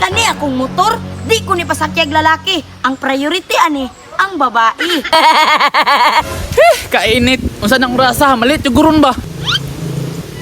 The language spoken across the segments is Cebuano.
Kani akong motor, di ko ni pasakyag lalaki. Ang priority ani, ang babae. Kainit. Unsa nang orasa? Malit yung guron ba?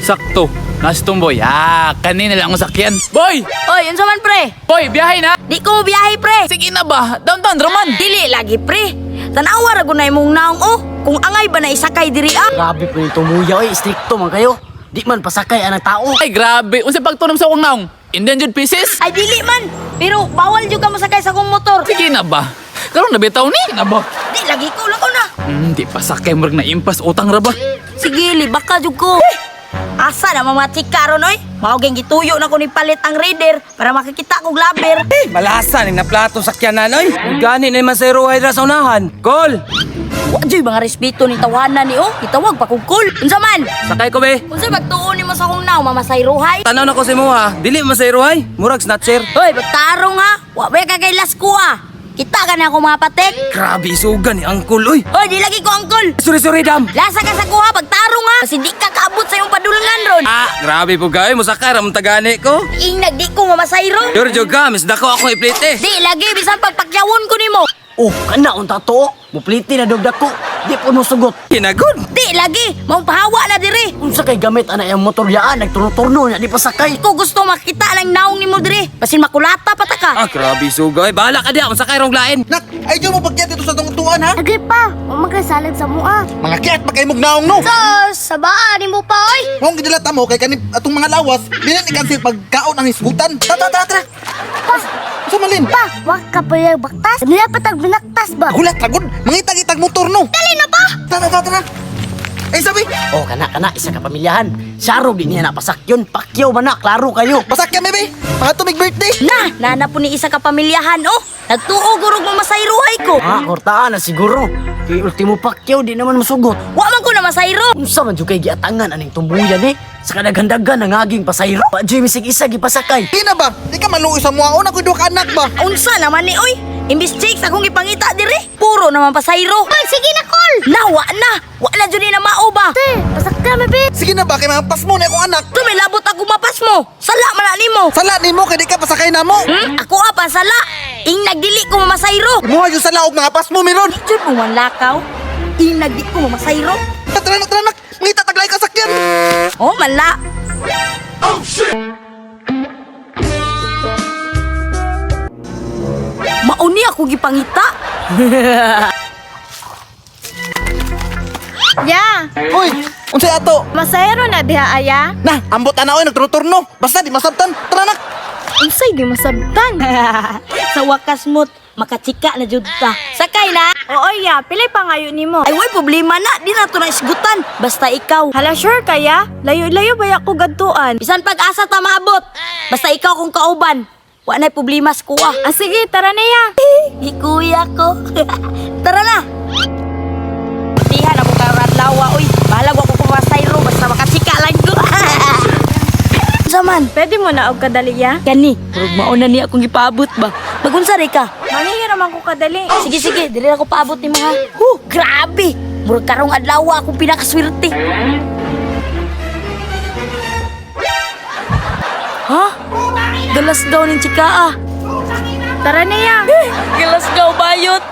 Sakto. Nasa tumboy. Ah, kanina lang ang sakyan. Boy! Oy, unsa man pre? Boy, biyahe na! Di ko biyahe pre. Sige na ba? Downtown raman! Dili lagi pre. Tanawa ra gunay mong naong oh. Kung angay ba na isakay diri ah. Grabe po yung tumuya, oy. Stricto man kayo. Di man pasakay anang tao. Ay, grabe. Unsa pagtunom sa akong naong? Endangered pieces? Ay dili man. Pero bawal jud ka mosakay sa akong motor. Sige na ba? Karon na bitaw ni? Na ba? Di lagi ko lakaw na. Di pasakay murag na impas utang ra ba? Sige, libak ka jud ko. Asa na mga chika ron oy? Mao gyud gituyo na ko ni palit ang reader para makikita kog laber. Malasa ni na plato sakyanan oy. Gani na masayro ra sa unahan. Gol. Wa jud mga respeto ni tawanan ni oh. Gitawag pa kog kol. Unsa man? Sakay ko be. Unsa pagtuon nimo sa akong naw, mamasayrohay? Tanaw na ko sa imo ha. Dili masayro hay. Murag snatcher. Hoy, pagtarong ha. Wa ba ka kay ko ah. Kita ka na ako mga patek. Grabe isugan ni angkol oy. Hoy, di lagi ko angkol. Sorry sorry dam. Lasa ka sa kuha, pagtarong ha. Kasi di ka kaabot sa iyong padulngan ron. Ah, grabe po kayo. Musakay ra mong tagani ko. Ingag di ko mamasayro. Sure jud ka, mis dako ako iplite. Di lagi bisan pagpakyawon ko nimo. Oh, kana unta to. Mupliti na dog dako. Di po mo sugot. Kinagod. Di lagi, maong pahawa na diri. Unsa kay gamit ana yung motor yaan, nagturno-turno nya di pasakay. Di ko gusto makita ng naong nimo diri. Basin makulata pa ta ka. Ah, grabe isugay. Bahala ka diya kung sakay rong lain. Nak, ay dyan mo pagkiat dito sa tungtuan ha? Agay pa, umagasalag sa mua. Mga kiat pa kay mong naong no. Sos, sabaan mo pa oy. Mong gidilata mo kay kani atong mga lawas, dili ni kansil pagkaon ang hisgutan. Tara tara tara. Pa, Sa malin. pa, wag ka pala baktas. Nila patag binaktas ba? Gulat ragod, mangitag-itag motor no. Dali na pa. Tara tara tara. Ay sabi, Oh, kana kana isa ka pamilyahan. Saro di niya napasakyon. Pakyaw man na, klaro kayo. pasakyan bebe. Mga tumig birthday. Na, nana po ni isa ka pamilyahan oh. Nagtuo gurog mamasayrohay ko. Ah, kortaan na siguro. Kay ultimo pakyaw di naman masugot. Wa man ko na masayro. Unsa man jud kay giatangan aning tumbuyan eh. Sa kadaghan-daghan ang aging pasayro. Pa jud misig isa gipasakay. Di na ba? Di ka maluoy sa muaon ako duha ka anak ba? Unsa naman ni oy? Imbis chicks akong ipangita diri, puro naman pasayro. Ay, sige na kol. Na wa na, wa na jud ni na mao ba. Te, pasakyan me be. Sige na ba kay mga pasmo ni akong anak. Tumilabot ako mapas mo. Sala man na nimo. Sala nimo kay di ka pasakay namo. Hmm? Ako apa sala. Ing nagdili ko mamasayro. Imuha yung sala og mga pasmo meron. Jud mo man lakaw. Ing nagdi ko mamasayro. Tara na tara na. Mangita taglay ka sakyan. Oh, mala. Mauni ako gipangita. Ya, Hoy, unsay ato? masayro na diha aya. Nah, ambot ana oy nagturno. Basta di masabtan. Tara nak. Unsay di masabtan? Sa wakas mo't makachika na jud ta. Sakay na. Oo ya, pili pa ngayon nimo. Ay, way problema na. Di na to na isgutan. Basta ikaw. Hala sure kaya? Layo-layo ba ako gadtuan? Bisan pag-asa ta maabot. Basta ikaw kung kauban. Wa na'y problema sa kuha. Ah sige, tara na ya. Hi, kuya ko. Tara na. Tihan ako karon adlaw, oy. Bahalag wa ko kumasayro basta makasika lang ko. Zaman. Pwede mo na og kadali ya. Kani, murag mauna niya akong gipaabot ba. Magunsa rin ka? Mangiyo naman ko kadali. Sige sige, dili na ako paabot ni mga. Huh, grabe. Murag karong adlaw akong pinakaswerte. Ha? Galasgaw ning chika ah. Tara na ya. Galasgaw bayot.